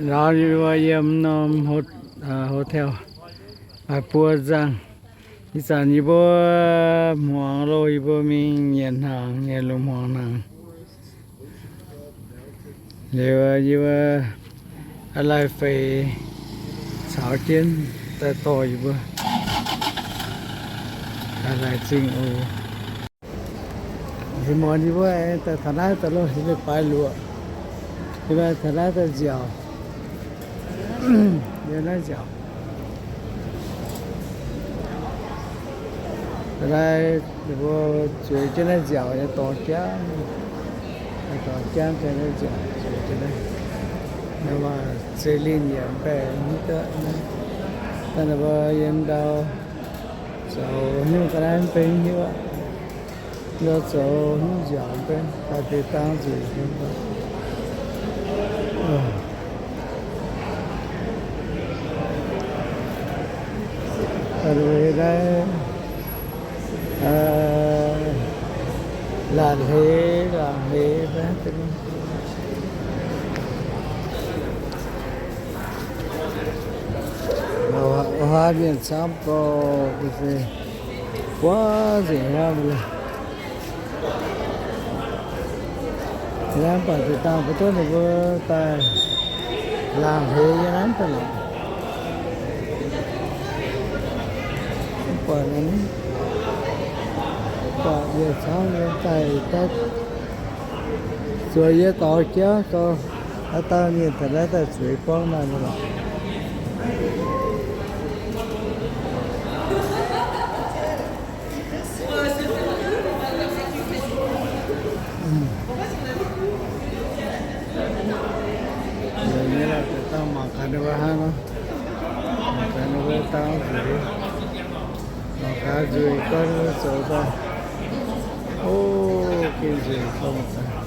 Nor yie mbuo yiem norm ho-, hotel maaih buo nzangc. Ih zanc yie mbuo hmuangx loh, yie mbuo mingh nyanc hnaangx, nyanc lungh hmuangx hnaangx. Liuz yie mbuo a'laaih feix caux jienv daaih dorh yie mbuo daaih laengz zingh oc. Ih muonz yie mbuo aengx daaih taux naaiv daaih loh, yie mbuo baaix luoqc, yie mbuo taux naaiv daaih nziaauc, yiem naaiv nziaauc. Daaih naaiv ninh mbuo zueiz jienv naaiv nziaauc nyei dorngx jangv, dorngx jangv, naaiv nziaauc zueiz jienv naaiv. Naaiv maaih zeiv linh yaac mv baengh mv gaax naaiv. Daaih ninh mbuo yiem ndau zoux nyungc ga'naaiv mv benx hiuv aqv. Ndau zoux nyungc nziaauc mv benx, daaih deix dangv nzueic. Daaih naaiv laangc hleix, laangc hleix. Wuov haav mienh camv gorx, buangv nzengc hnangv. Yie mv baac zinh dangh mbuo duqv ninh mbuo daaih laangc hleix nyei naaiv daaih lorqc. Mv baac, mv baac yie camv nyei daaih daaih zueiz yie dorngx jangv gau, haaix dauh mienh taux naaiv daaih zueiz buangv naaiv nyei lorqc. Mangc gaax ninh mbuo hnangv nor, mangc gaax ninh mbuo dangv nzueic, mangc gaax nzueic gorngv ninh mbuo zoux daaih. O, gengh nzueic gorngv mangc gaax.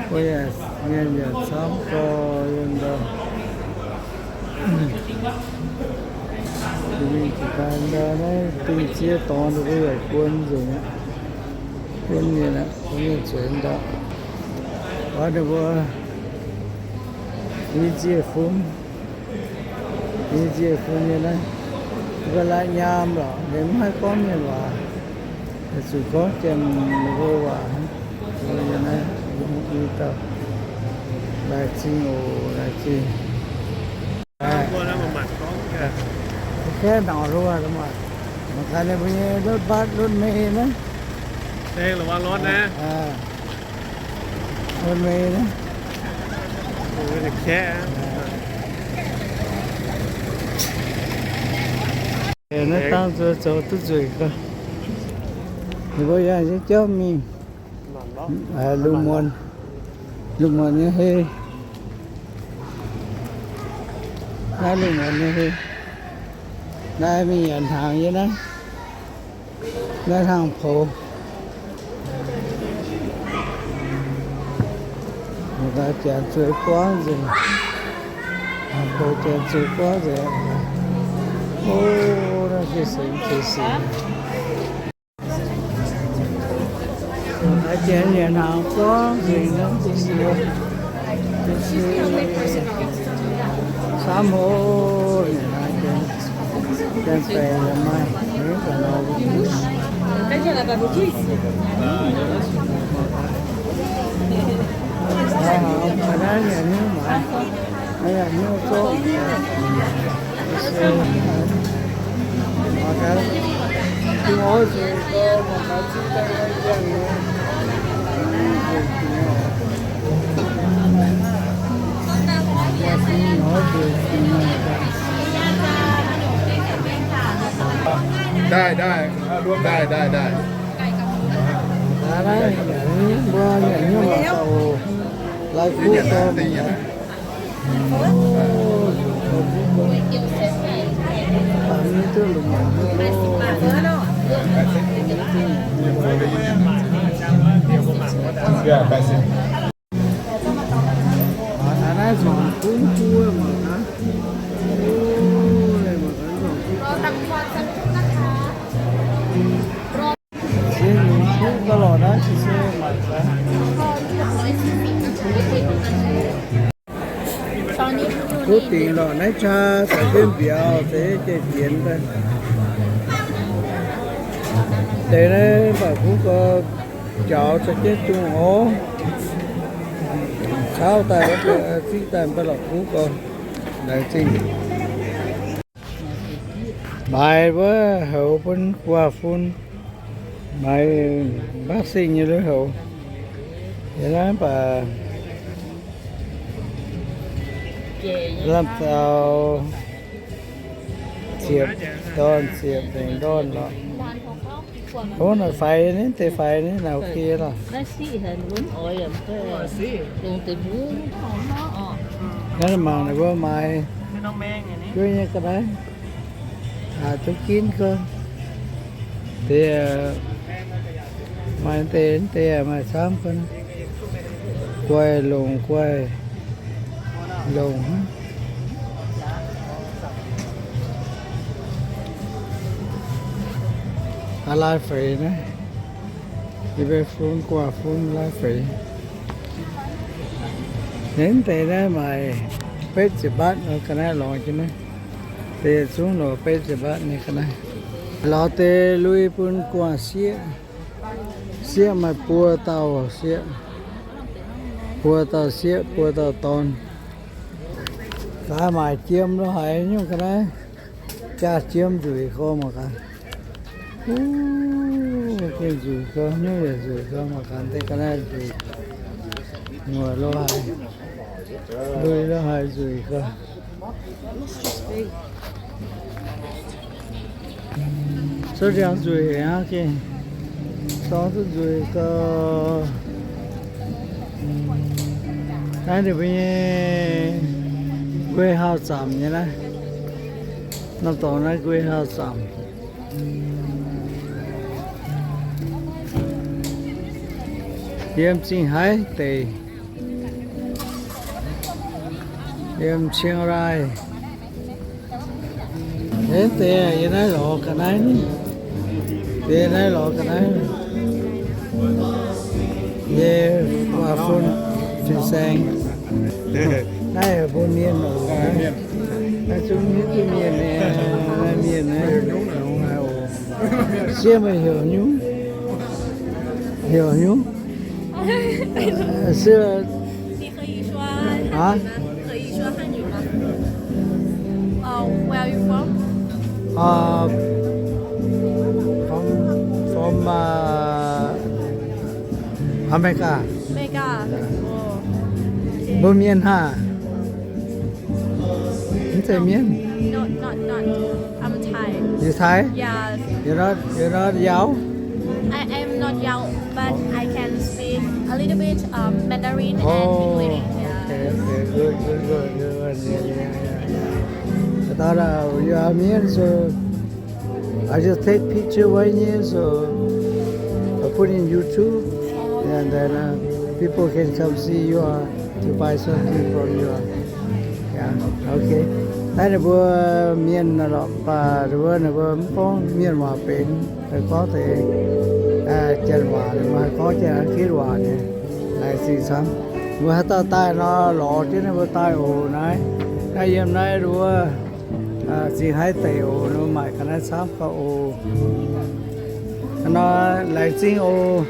Mbuo yaac mienh yaac camv gorx yiem ndau. Mingh jiex daaih ndau naaiv dingh ziev dorngx ninh mbuo yaac buon nzengc aqv. Buon mienh aqv, buon mienh zueiz ndau. Oix ninh mbuo i nziec fun, i nziec fun nyei naaiv, ninh mbuo la'nyaam lorqc, ninh mv haih gorngv mienh waac, zuqc gorngv Janx ninh mbuo waac. Naaiv i dauh laengz zingh oc, laengz zingh. Kaeqv norqc luoqc mangc, mangc gaax ninh mbuo nyei รถบัส รถเมล์ naaiv. รถเมล์ naaiv. Naaiv dangh zueiz zoux duqv nzueic gau. Ninh mbuo yangh jienv jauv mingh. Lungh muonz, lungh muonz nyei hei. Naaiv lungh muonz nyei hei. Naaiv mingh nyanc hnaangx nyei naaiv. Naaiv hnaangx-poux. Mangc gaax janx zueiz buangv nzengc. Hnaangx-poux janx zueiz buangv nzengc. O, naaiv gengh singx, gengh singx. Haaix janx nyanc hnaangx buangv nzengc nor, gengh singx. Camv haic, nyanc hnaangx janx, janx-baeqc yaac maaih. Naaiv nyanc hnyouv maaiz. Daaih, daaih, daaih, daaih, daaih. Mbuo nyanc hnyouv mangc gaax oc. Lai kuv gau mangc gaax. Mangc gaax naaiv nzormc kungv kuv mangc gaax. O, mangc gaax nzormc kungv kuv. Dingc lorqc, naaiv qaqv caux jienv mbiauz deix jiex jienx daaih. Deix naaiv mv baac kuv gau, jaux caux jienv dung orv, cauv daaih, zingv daaih mv baac lorqc kuv gau, laengz zingh. Maaiz wuov houx bun gu'nguaaz-fun, maaiz mbaakv singh nyei lui-houx. Yie naaiv mv baac lamh zaux ziepc ndorn, ziepc nzengc ndorn lorqc. Ov, naaic faix, naaiv deix faix naaiv, naaiv ok lorqc. Naaiv mangc ninh mbuo maaiz juov nyei ga'naaiv, haih duqv ginv gau. Deix maaih deix, deix maaih camv gau. Guaih longc, guaih longc. Aa, lai feix naaiv. Yie mbuo fun gu'nguaaz-fun lai feix. Ninh deix naaiv maaih betv ziepc mbaatv nor ga'naaiv lorz jienv naaiv. Deix zungv lorz betv ziepc mbaatv nyei ga'naaiv. Lorz deix lui bun gu'nguaaz-sieqv. Sieqv maaih buo dauh sieqv. Buo dauh sieqv, buo dauh dorn. Gaax maaic jiem lo haaix nyungc ga'naaiv, jaax jiem nzueic gau mangc gaax. Gengh nzueic gau, nyungc yaac nzueic gau mangc gaax, deix ga'naaiv nzueic. Muoc lo haaix, lui lo haaix nzueic gau. Cuotv ndiangx nzueic aqv, gengh dorngx duqv nzueic gau. Naaiv ninh mbuo nyei nquei hauh zaamc nyei naaiv. Norm dorngx naaiv nquei hauh zaamc. Yiem Zingh Haaix deic, yiem Chiang Rai. Eix deix yiem naaiv lorz ga'naaiv, yiem naaiv lorz ga'naaiv. Yie gu'nguaaz-fun fin-saeng. Naaiv mbuo mienh oc. Naaiv zungv hiuv duqv mienh, naaiv mienh naaiv. Sieqv meih heuc nyungc? Heuc nyungc? Sieqv, aa, 可以说汉语吗？ Where are you from? Uh, from, from, uh, America. America. Oh. Mbuo mienh haac? Mv zeiz mienh? No, not, not. I'm Thai. You Thai? Yes. You're not, you're not Yao? I am not Yao, but I can speak a little bit, um, Mandarin and English. Oh, yeah. Okay, okay, good, good, good, good. Yeah, yeah, yeah, yeah. I thought, uh, you are Mien, so I just take picture right here, so I put in YouTube, and then, uh, people can come see you, uh, to buy something from you, uh. Yeah, okay. Naaiv ninh mbuo mienh lorqc, mv baac ninh mbuo, ninh mbuo mv gorngv mienh waac benx, gorngv deix, aa, janx waac, ninh mbuo haih gorngv janx-anv-gitv waac nyei. Laengz zingh camv. Mbuo haaix dauh daaih nor, lorz jienv ninh mbuo daaih oc. Naaiv, naaiv yiem naaiv nduov, aa, Zingh Haaix deic oc. Ninh mbuo maaic ga'naaiv camv gau oc. Nor, laengz zingh oc.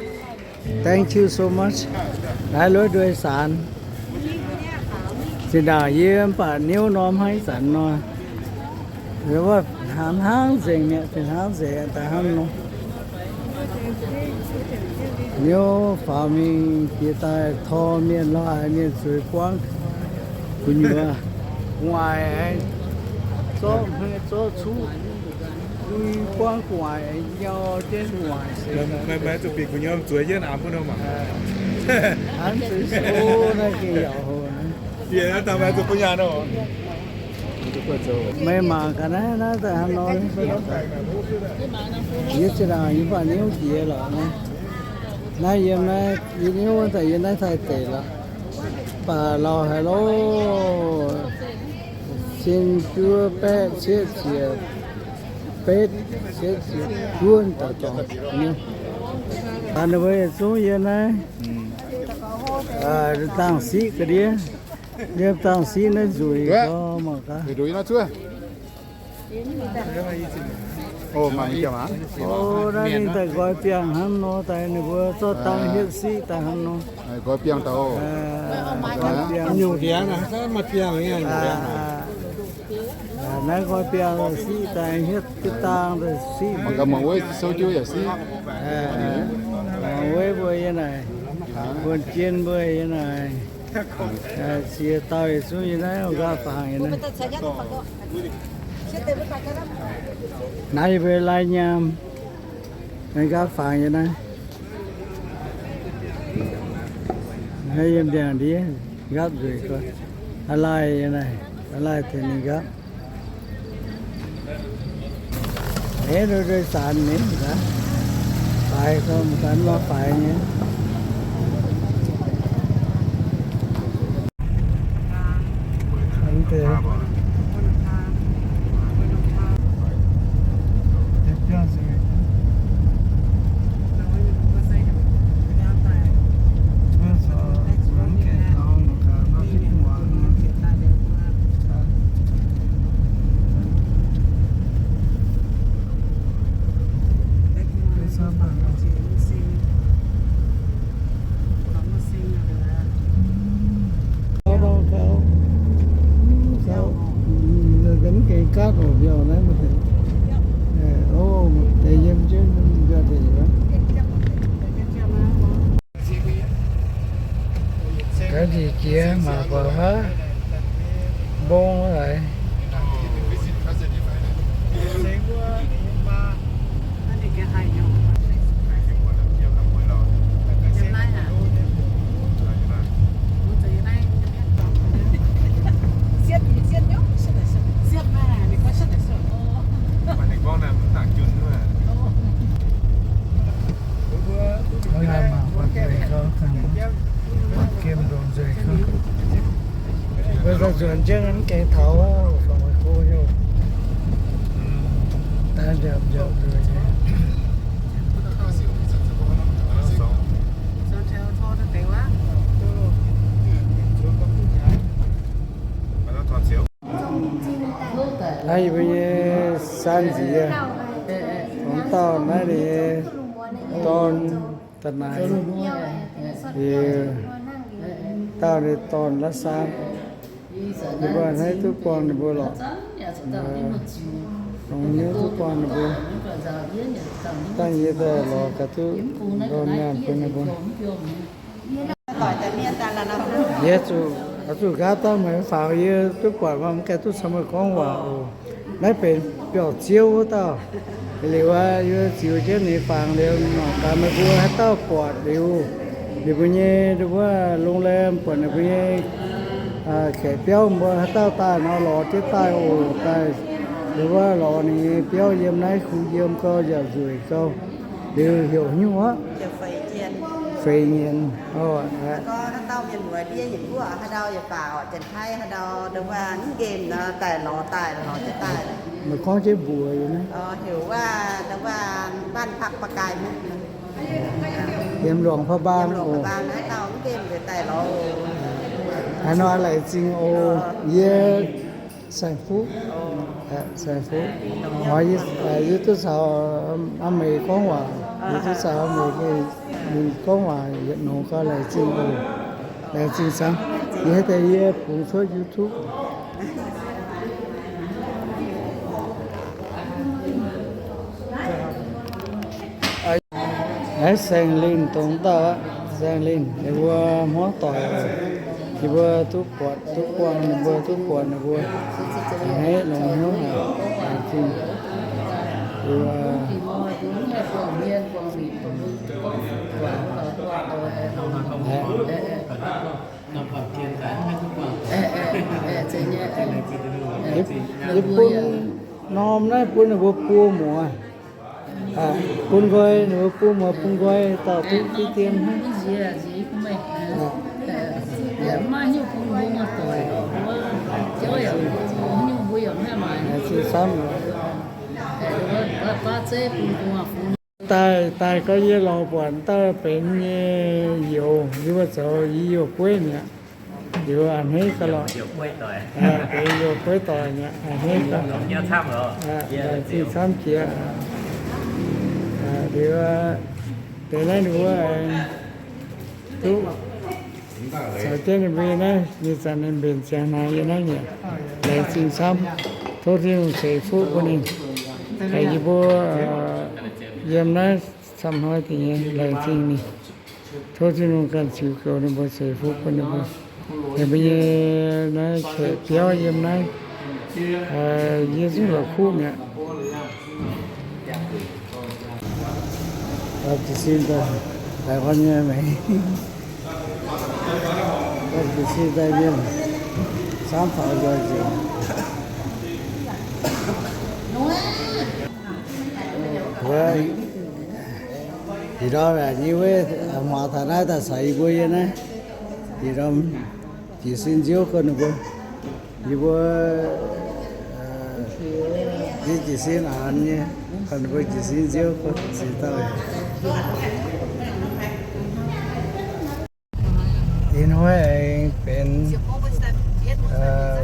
Thank you so much. Naaiv รถโดยสาร. Zinh ndaangc yie mv baac niouv norm hnangv ih zanc nor, wuov hnangv hnangv nzengc mi'aqv, fih hnangv nzengc daaih hnangv nor. Niouv faaux mingh jiex daaih tor mienh lorh haic, mienh zueiz buangv gu'nyuoz, gu'nguaaic, zorqv hmei zorqv cuqv, buangv gu'nguaaic, nyau jienv gu'nguaaic. Meih, meih zuqc bieqc gu'nyuoz zueiz jienv aqv, mv baac hnangv zueiz sou naaiv gengh yaac hoc naaiv. Meih mangc ga'naaiv naaiv daaih hnangv nor. Yie zinh ndaangc yie mv baac niouv jiex lorqc naaiv. Naaiv yiem naaiv yie niouv daaih yiem naaiv Taiv deic lorqc. Mv baac lauh haic loh. Cin juov baeqv cietv ziepc betv cietv ziepc juov daaih dorngx niouv. Ninh mbuo yietc zungv yiem naaiv dangh siqv ga'ndiev. Yiem dangh siqv naaiv nzueic gau mangc gaax. O, naaiv ninh daaih nqoi biangh hnangv nor, daaih ninh mbuo zorqv dang hietv siqv daaih hnangv nor. Nqoi biangh daaih, nyungc diex naaiv maaih biangh nyei. Naaiv nqoi biangh siqv daaih hietv jienv dang daaih siqv. Mangc gaax muonc weiv souv jiuv yaac siqv. Muonc weiv mbuo yiem naaic, buonv jien mbuo yiem naaic. Ziex dauh yietc zungv yiem naaiv nqaapv fangx yiem naaiv. Naaiv yie mbuo lai nyaam, nqaapv fangx yiem naaiv. Naaiv yiem ndiangx-ndiev nqaapv nzueic gau. Aa laih yiem naaiv, aa laih tengx ninh nqaapv. Eix, nduov nduov zanc ninh gaax, faix gau, ganh nor faix nyei. Gaax njiec jiex mangc buatc haav mbong laaix. Mbuo mangc buatc nzueic gau, buatc gemh ndoqc nzueic gau. Mbuo daaih nzuonx jienv mv gaengh taux, fangx meih go heuc. Daaih njapc njapc nzueic nyei. Naaiv yie mbuo nyei san nziez, dongh dauh naaiv ninh nyei dorn da'naaiv, dauh ninh dorn la'saan. Ninh mbuo hnangv duqv buangh ninh mbuo lorqc. Longx hnyouv duqv buangh ninh mbuo. Dangh yie daaih lorz gaax duqv ndorm nyaanh bun ninh mbuo. Yie zuqc, zuqc nqaapv dangh meih fangx yie duqv buatc, mv gaengh duqv caux meih gorngv waac oc. Naaiv benx biauv-ziouv wuov dauh. Liuz aqv, yie ziux jienv ninh fangx liuz, mangc gaax meih mbuo haaix dauh buatc liuz, ninh mbuo nyei wuov โรงแรม buatc ninh mbuo nyei kaeqv biauv mbuo haaix dauh daaih nor, lorz jienv daaih oc. Daaih wuov lorz ninh nyei biauv yiem naaiv, kungx yiem gau, yaac nzueic gau. Liuz heuc haaix nyungc aqv? Feix Nyienx. Meih gorngv jienv mbuox yie naaiv. Yiem Luangc Prabang oc. Haaix nor laengz zingh oc. Yie Saeng-Fuqv. Saeng-Fuqv. Yie duqv caux aa meih gorngv waac. Yie duqv caux aa meih gorngv waac yietc nongx gau, laengz zingh oc. Laengz zingh camv. Yie deix yie bungx cuotv YouTube. Naaiv Saeng Linh dongh dauh aqv. Saeng Linh, ninh mbuo hmuangv doic, ninh mbuo duqv buatc, duqv buangh ninh mbuo, duqv buatc ninh mbuo. Hneiv longx hnyouv haic, laengz zingh. Ninh mbuo Yie bun norm naaiv bun ninh mbuo buo muoz. Bun nqoi, ninh mbuo buo muoz bun nqoi dauh duqv diqv dien hnangv. Zinh camv. Daaih, daaih gau yie lorz buatc dauh benx nyei youz, yie mbuo zoux i youz gueiv mi'aqv. Liuz a'hneiv gauh lorqc. Deix youh gueiv doic mi'aqv, a'hneiv gauh. Laengz zingh camv jiex. Liuz deix naaiv ninh mbuo duqv caux jienv ninh mbuo yie naaiv, ih zanc ninh mbenc ziangx hnaangx yie naaiv mi'aqv. Laengz zingh camv. Tov Tin-Hungh ceix fuqv bun ninh. Haiz yie mbuo yiem naaiv camv hnoi deix nyei, laengz zingh ninh. Tov Tin-Hungh ganh ziux goux ninh mbuo, ceix fuqv bun ninh mbuo. Yie mbuo nyei naaiv kaeqv biauv yiem naaiv, yie zungv la'kuqv mi'aqv. Jiez sin daaih, daaih huan nyei maengx. Jiez sin daaih mienh camv taux nzoih nzengc. Wuov, ih ndorm yaac nyei wuov, hmuangx taux naaiv daaih caux yie mbuo yiem naaiv. Ih ndorm jiez sin nziouv gorngv ninh mbuo, yie mbuo, yie jiez sin aanx nyei, gorngv ninh mbuo jiez sin nziouv gorngv ziex dauh. Ih hnoi aengx benx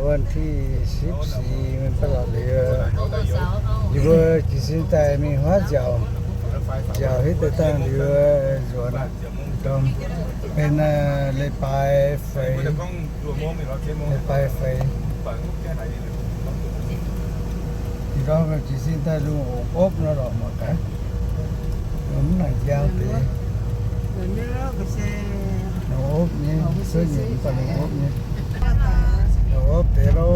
วันที่สิบสี่ mingh baav lorqc liuz, yie mbuo jiez sin daaih mingh huaav nziaauc, nziaauc hitv deix dangh liuz nzuonx aqv. Dongh benx leiz-baaix feix, leiz-baaix feix. Ih ndorm jiez sin daaih lungh opv nor lorqc mangc gaax. Mv nangc njang deix. Lungh opv nyei, cuotv nyei mv baac lungh opv nyei. Lungh opv deix lo.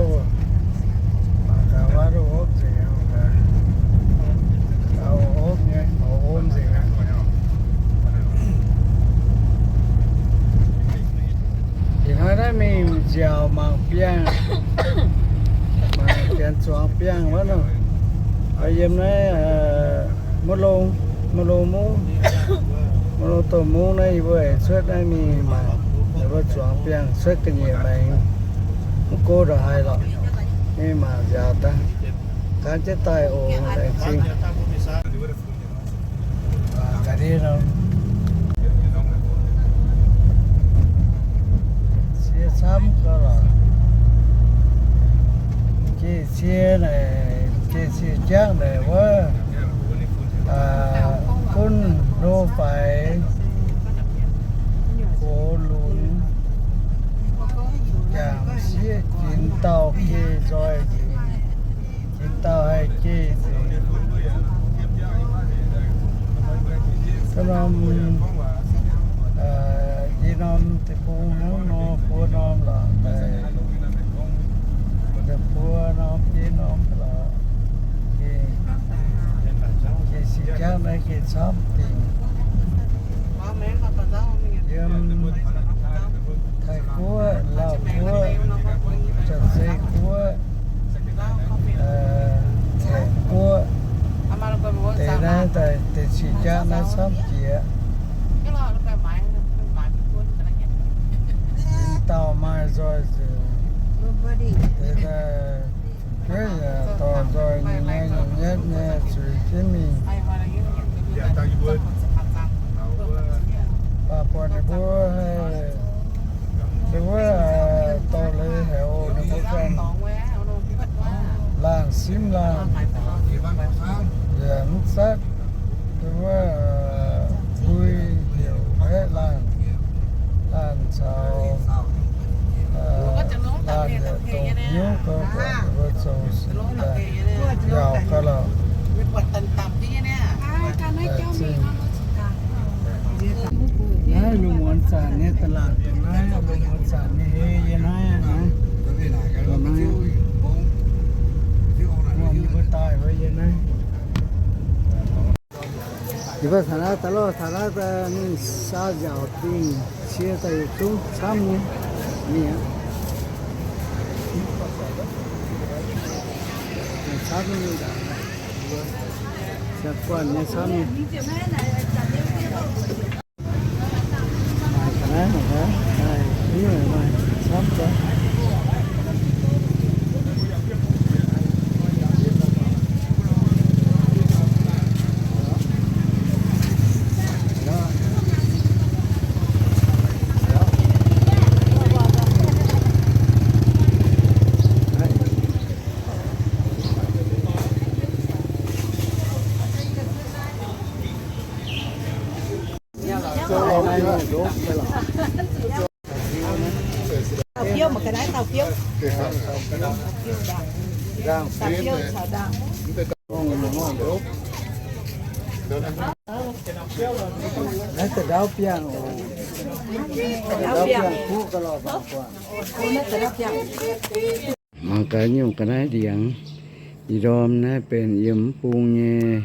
Mangc gaax wuov lungh opv nzengc aqv. Gauh opv nyei, gauh opv nzengc aqv. Ih hnoi naaiv mingh nziaauc mangc biangh, mangc janx zuangx biangh wuov nor. Yiem naaiv Muv Longh, Muv Longh Mungv, Muv Longh Domh Mungv naaiv yie mbuo aengx cuotv naaiv mingh mangc ninh mbuo zuangx biangh cuotv ga'nyiec maengx. Mv go ndongc haaix lorqc, mingh mangc nziaauc daaih. Gaanv jienv daaih oc, laengz zingh. Ga'ndiev norm cie camv gauh lorqc. Geh cie naaic, geh cie jangv naaic wuov, gunv hlo faix, gox lunx, jangc sieqv jinx dauh geh nzoih nzengc. Jiex dauh haih geh nzengc. Ga'norm, ih norm deic-bung hnangv nor, buo norm lorqc daaih, buo norm biei norm lorqc, geh, geh sih jangv naaiv geh camv dingc. Yiem Taiv Guoqv, Lauv Guoqv, Janx-Zei Guoqv, Guoqv, deix naaiv daaih deix cing jaav naaiv camv jiex. Deix dauh maaih nzoih nzengc. Deix daaih, aa, dorh nzoih nyei, nyei, nyei, nyei zuiz jienv mingh. Baac buatc ninh mbuo haih, ninh mbuo, aa, dorh leiz haic oc, ninh mbuo ganh laanh simv laanh, yaac mv zatv. Ninh mbuo, aa, mbui heuc aeqv, laanh, laanh caux, aa, laanh yietc dongh hnyouv gauh buatc ninh mbuo zoux sin daaih yaac gauh lorqc. Naaiv lungh muonz zanc nyei da'laatc, naaiv lungh muonz zanc nyei hei yie naaiv, naaiv, naaiv, wuom ninh mbuo daaih wuov yie naaiv. Yie mbuo taux naaiv daaih loh, taux naaiv daaih mingh saau nziaauc dingh cie daaih yietc zungv camv nyei mingh aqv. Camv nyei, siang guanh nyei camv nyei. Taux biouv mangc gaax naaiv, taux biouv. Taux biouv caux ndaangh. Naaiv da'ndauv biangh oc. Da'ndauv biangh kuv ga'lorqc mangc buangh. Mangc gaax nyungc ga'naaiv ndiangx. Ih ndorm naaiv benx yiem mv bung nyei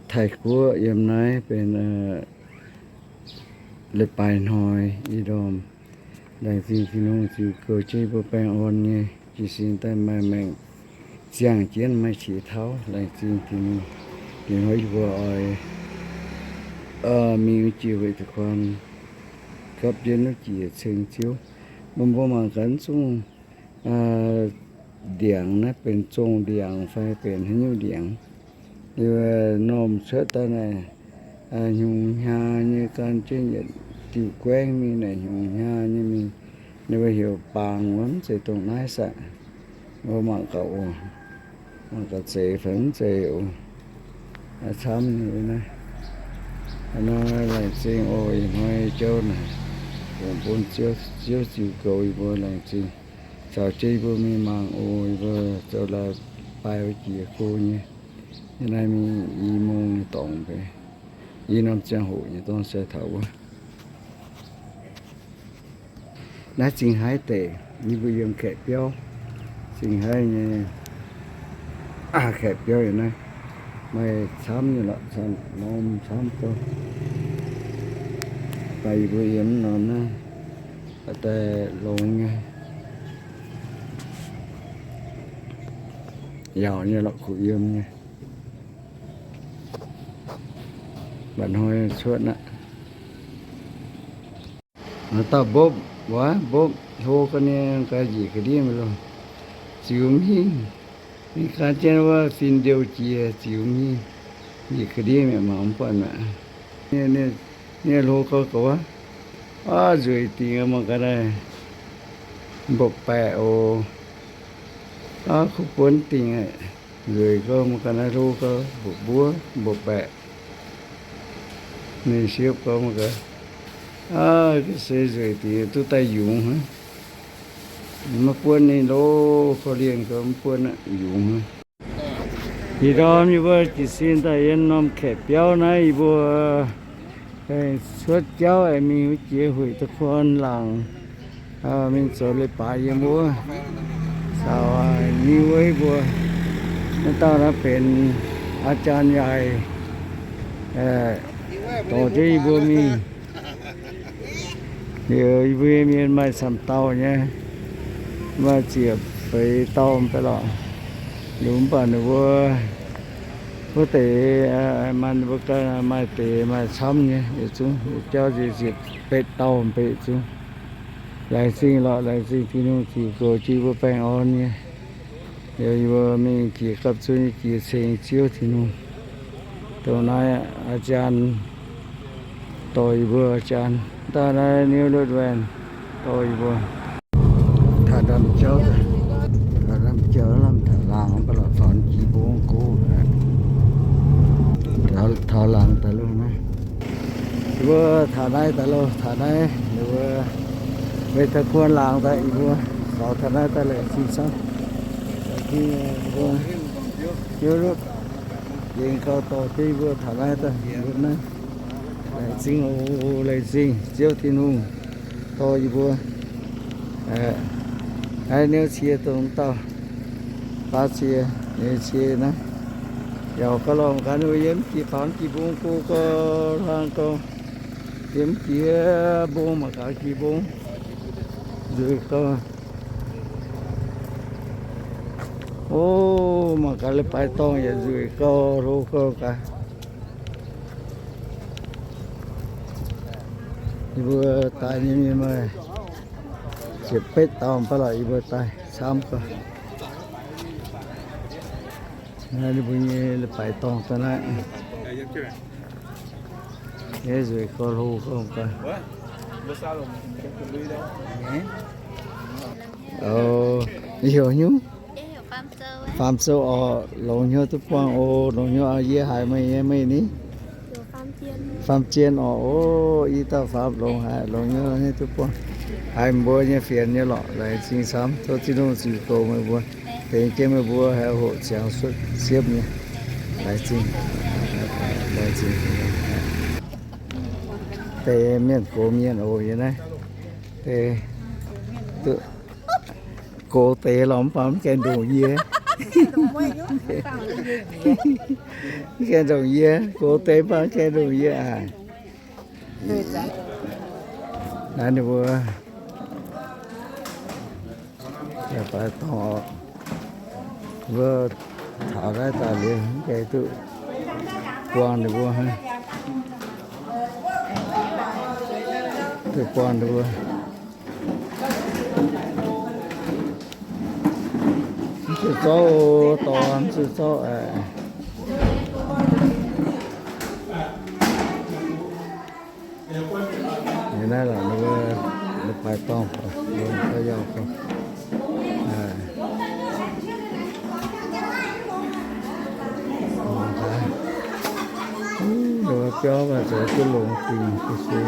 Taiv-Guoqv, yiem naaiv benx leiz-baaix hnoi ih ndorm. Laengz zingh Tin-Hungh ziux goux jienv mbuo baengh orn nyei, jiez sin daaih maaih maengc ziangh jienv, maaih qiex tauv. Laengz zingh Tin-Hungh. Ih hnoi yie mbuo oix mingh wuov jiex hueic duqv kuan gapv jienv wuov jiex ceng Ziouv. Mbuo mbuo mangc gaax zungv ndiangx naaiv benx zong ndiangx fai benx haaix nyungc ndiangx. Ninh mbuo normh cuotv daaih naaic, hnyungx hnyaa nyei gan jienv yietc diuh guaengv mingh naaic, hnyungx hnyaa nyei mingh. Ninh mbuo heuc bangc wuov, mv zeiz dongh naaiv saah. Mbuo mangc gaax oc. Mangc gaax zeiz fai mv zeiz oc. Camv nyei naaiv. Hnoi laengz zingh oc. Ih hnoi jauv naaic, fungx bun Ziouv, Ziouv ziux goux yie mbuo. Laengz zingh caux jienv yie mbuo mingh mangc oc. Yie mbuo zoux la'baaih wuov jiex go nyei. Yie naaiv mingh i mungh nyei dorngx mbuo, i norm ziangh hoc nyei dorngx se taux wuov. Naaiv Zingh Haaix deic, yie mbuo yiem Kaeqv biauv. Zingh Haaix nyei Kaeqv biauv yiem naaiv, maaih camv nyei lorqc, camv norm camv gouv. Baac yie mbuo yiem norm naaiv daaih longx nyei, yaauc nyei lorqc, kuh yiem nyei. Mba'hnoi cuotv aqv. Dauh mbopv wuov, mbopv hlo ga'nyei ga'nyiec ga'ndiev mingh loh, ziux mv hingh. Ninh gan jienv wuov fin-ndouh jiex, ziux mv hingh. Nyiec ga'ndiev mi'aqv, mangc mv buatc mi'aqv. Ninh hlo gau gauh wuov. Aav, nzueic dingc mangc gaax naaiv, mbopv baeqc oc. Aav, kuv buonv dingc aqv. Nzueic gau mangc gaax naaiv, hlo gau, mbopv mbuov, mbopv baeqc. Ninh siepv gau mangc gaax. Aav, ga'sie nzueic dingc, duqv daaih yungz hnangv. Maiv buonv ninh lo, korv-lienh gau mv buonv aqv, yungz hnangv. Ih ndorm yie mbuo jiez sin daaih yiem norm Kaeqv biauv naaiv, yie mbuo aengx cuotv jauv aengx mingh wuov jiex Hueic Duqv Kuon laangc, mingh zoux leiz-baaix yiem wuov caux ni wuov mbuo. Naaiv dauh naaiv benx aa jaan yaac dorh jienv yie mbuo mingh. Liuz yie mbuo mienh maaih camv dauh nyei, maaih ziepc feix dauh mv baac lorqc. Liuz mv baac ninh mbuo, wuov deix, maaih ninh mbuo ganh maaih deix maaih camv nyei yietc zungv, jauv nziex ziepc betv dauh mv baac yietc zungv. Laengz zingh lorqc, laengz zingh Tin-Hungh ziux goux jienv yie mbuo baengh orn nyei. Liuz yie mbuo mingh jiex gapv zunv nyei jiex ceng Ziouv Tin-Hungh. Dongh naaiv aa jaan dorh yie mbuo, aa jaan daaih naaiv New Road Van dorh yie mbuo. Taux ndaamv-jauv, taux ndaamv-jauv lamh taux laangz mv baac lorqc, faaux jiex mbong go. Taux laangz daaih loh naaiv. Yie mbuo taux naaiv daaih loh, taux naaiv yie mbuo Hueic Duqv Kuon laangz daaih, yie mbuo faaux taux naaiv daaih laengz zingh camv. Yie mbuo New Road yengx gau dorh jienv yie mbuo taux naaiv daaih, naaiv. Laengz zingh oc, laengz zingh Ziouv Tin-Hungh dorh yie mbuo. Naaiv niouv cie dongh dauh baav cie, niouv cie naaiv. Yaac gauh lorngh gaax, ninh mbuo yiem jiex faaux jiex mbong go gau, hlang gau. Yiem jiex mbong mangc gaax jiex mbong. Nzueic gau. O, mangc gaax leiz-baaix dorngh yaac nzueic gau, hlo gau gaax. Yie mbuo daaih nyei mienh maaih ziepc betv dauh mv baac lorqc, yie mbuo daaih camv gau. Naaiv ninh mbuo nyei leiz-baaix dorngh daaih naaiv. Nzueic gau, hlo gau gaax. O, heuc haaix nyungc? Faam Sou oc. Longx hnyouv duqv buangh oc. Longx hnyouv, yie haiz meih nyei, meih ni? Faam jien orqc. O, i dauh faam longx haic, longx nyei, hnangv duqv buangh. Haiz mbuo nyei fienx nyei lorqc. Laengz zingh camv. Tov Tin-Hungh ziux goux meih mbuo, tengx jienv meih mbuo haih hoqc ziangx cuotv siepv nyei. Laengz zingh. Laengz zingh. Deix mienh gox mienh oc, yie naaiv deix duqv gox deix lorqc, mv baac mv gaengh ndongc yie. Mv gaengh ndongc yie, gox deix mv baac mv gaengh ndongc yie aqv. Naaiv ninh mbuo baaix dorngh, mbuo taux naaiv daaih liuz mv gaengh duqv buangh ninh mbuo, duqv buangh ninh mbuo. Mv zuqc zorqv, dorh mv zuqc zorqv aqv. Naaiv lorqc, ninh mbuo baaix dorngh, yauh gorx. Ninh mbuo biauv maaih zoux duqv longx dingc, duqv siou.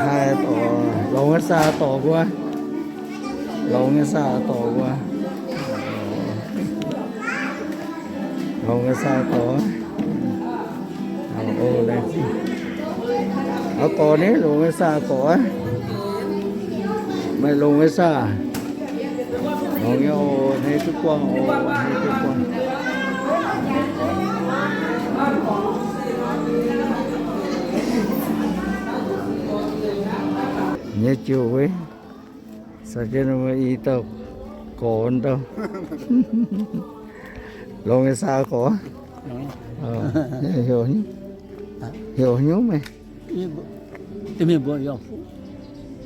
Haih dorc, longx nyei saah dorc mbuo, longx nyei saah dorc mbuo, longx nyei saah dorc. Aa, dorc ni, longx nyei saah dorc aqv. Meih longx nyei saah? Longx nyei oc, hneiv duqv buangh oc, hneiv duqv buangh. Nyei jiouc wuov, caux jienv i dauh gorx ndau. Longx nyei saah gorx? Heuc hnyouv meih?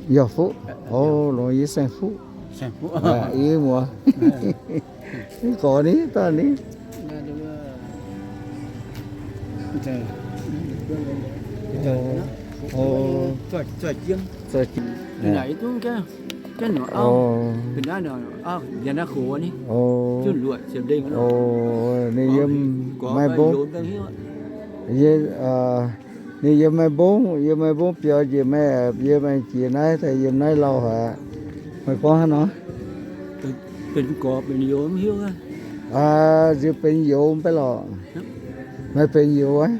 Yauh Fuqv. O, longx, yie Saeng Fuqv. Yie muoz. Gorx ni, daaih ni. Ninh yiem Meiv Mbong. Ninh yiem Meiv Mbong, yiem Meiv Mbong biaux njiec Meiv Aapc, yiem aengx jiex naaiv daaih yiem naaiv lauh haic. Meih gorngv hnangv nor? Nziex benx youz mv baac lorqc. Meih benx youz aqv?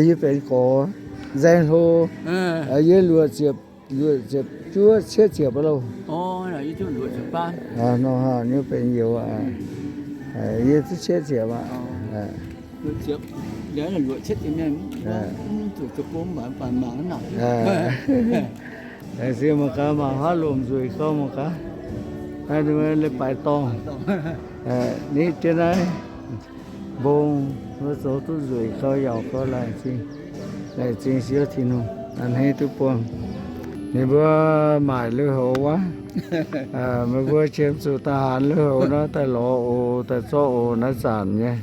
Yie benx gorx. Nzaeng hlo, yie luoqc ziepc, luoqc ziepc juov cietv ziepc aqv loh. Nor haaix nyungc benx youz aqv? Yie duqv cietv ziepc aqv. Laengz zingh mangc gaax, mangc haav lomc nzueic gau mangc gaax. Naaiv ninh mbuo leiz-baaix dorngh. Ni jienv naaiv mbong, mbuo zoux duqv nzueic gau, yaauc gau, laengz zingh, laengz zingh Ziouv Tin-Hungh, a'hneiv duqv buangh. Ninh mbuo maaic lui-houx wuov, meih mbuo qiemx zuqc da'haanx lui-houx nor daaih lorz oc, daaih zorqv oc, naaiv zanc nyei.